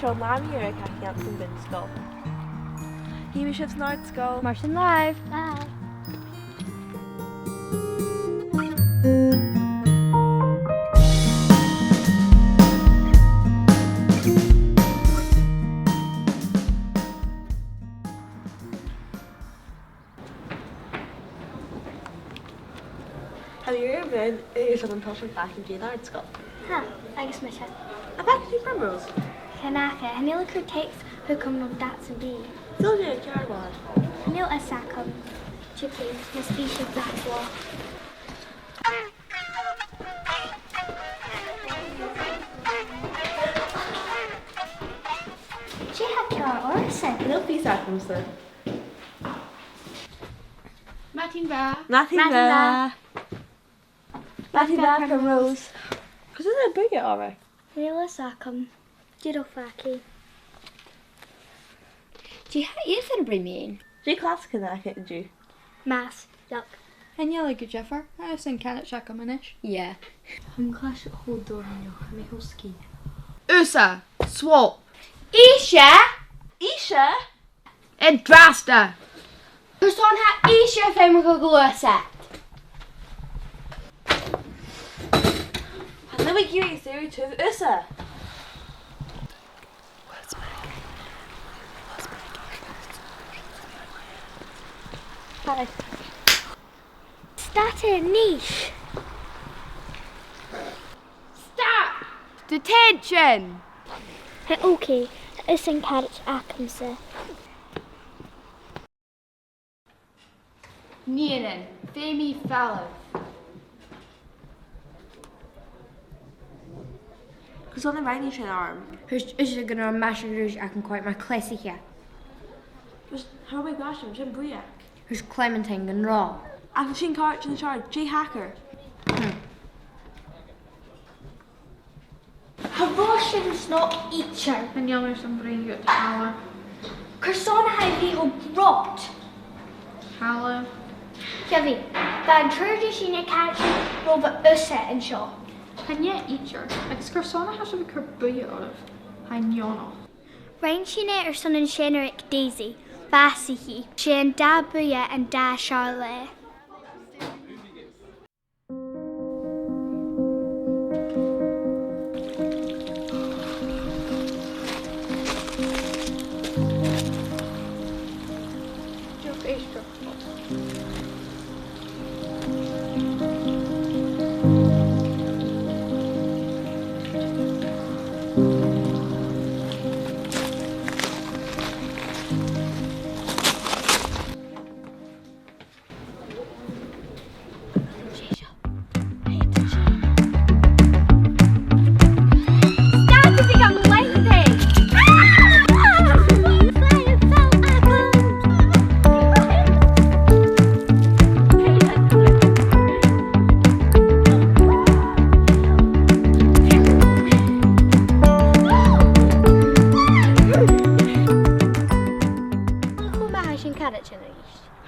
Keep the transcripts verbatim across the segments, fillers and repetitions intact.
Seo Mamaidh agus Caitlin às a' bhun-sgoil. Chì mi sibh san àrd-sgoil. Mar sin leibh. Bye. Tha mi air a bhith a' smaoineachadh an toiseach fhaicinn dè an àrd-sgoil. Ha, agus mise. Am faca sibh Primrose? Chan fhaca, chan eil e a' cur text thugam no dad sam bith. Saoil dè a' cheàrr-latha? Chan eil fhios agam. Tiugainn, mus bi sibh nas lugha. Dè tha ceàrr ortsa? Chan eil fhios agamsa. Madainn mhath. Madainn mhath. Madainn mhath, Primrose. Cò às a tha am buidhe oirbh? Chan eil fhios agam. Dìreach fhaca. Dè tha Aoife a' bruidhinn mu dheidhinn? Dè clas a tha e an-diugh? Maths. Yuck. Chan eil e gu diofar. Tha e san caraid agam a-nis. Yeah. Tha mo chlas cho dorcha an-diugh, tha mi cho sgìth. Thusa! Swap! Oidhche! Oidhche! An-dràsta! Carson a tha Oidhche a' feumachadh gluasad? Chan eil mi ag iarraidh sùil thusa. Hi. Stad a-nis! Stop! Detention! Tha, okay, tha thusa san caraid agamsa. Nigheanan, feumaidh mi falbh. Carson a rinn thu sin orm? Thuirt Uisdean gun robh maise-gnùis agam cuideachd mar chleasaiche. Thuirt, tha mi a' bruidhinn, sin brèagha. Thuirt Clementine gun robh. Ach an sin càirdean an seo, dè thachair? Hmm. Tha bho sin snog idir. Chan eil mi airson bruidhinn riut, a Sheila. Carson a tha thu cho grod? Sheila. Gabh i, bha an t-uabhas de na caraidean ro bha thusa an seo. Chan e idir, agus carson a tha sibh a' cur buidhe oirbh? Tha e neònach. Rinn sinn e airson an seanair aig Daisy, bhàsaich i. 'S e an dà buidhe an dà seòrsa.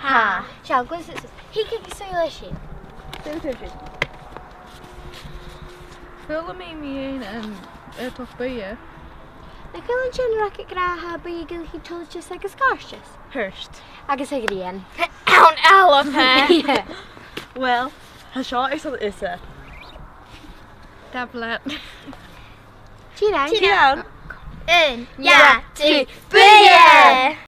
Tha. Seall, gluais, thig thusa suas leis sin. Suas leis sin. Chuala mi mu dheidhinn an, eh, toirt buidhe. Nach eil an seanair agad ag ràdh a tha buidhe gu leòr toilichte agus gàirdeas? Thuirt. Agus a' ghrian. Ann an Alba. Yeah. Well, tha seo airson thusa. Tapadh leat. Tìoraidh. Tìoraidh. Aon, dhà, trì, buidhe!